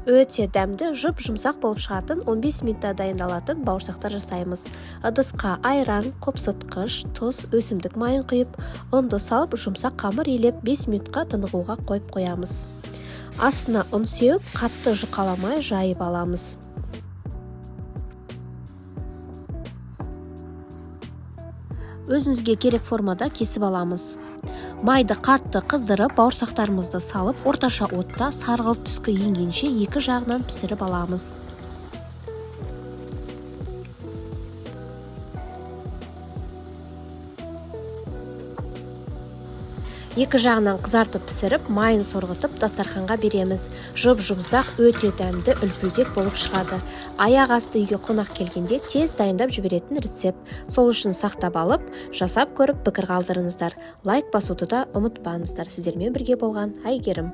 Өте дәмді, жұп-жұмсақ болып шығатын, 15 минутта дайындалатын бауырсақтар жасаймыз. Ыдысқа айран, қопсытқыш, тұз, өсімдік майын құйып, ұнды салып, жұмсақ қамыр илеп, 5 минутқа тынығуға қойып қоямыз. Астына ұн сеуіп, қатты жұқаламай жайып аламыз. Өзіңізге керек формада кесіп аламыз. Майды қатты қыздырып, бауырсақтарымызды салып, орташа отта сарғылт түске енгенше екі жағынан пісіріп аламыз. Екі жағынан қызартып пісіріп, майын сорғытып, дастарханға береміз. Жұп-жұмсақ, өте дәмді, үлпілдек болып шығады. Аяқ асты үйге қонақ келгенде тез дайындап жіберетін рецепт. Сол үшін сақтап алып, жасап көріп, пікір қалдырыңыздар. Лайк басуды да ұмытпаңыздар. Сіздермен бірге болған Әйгерім.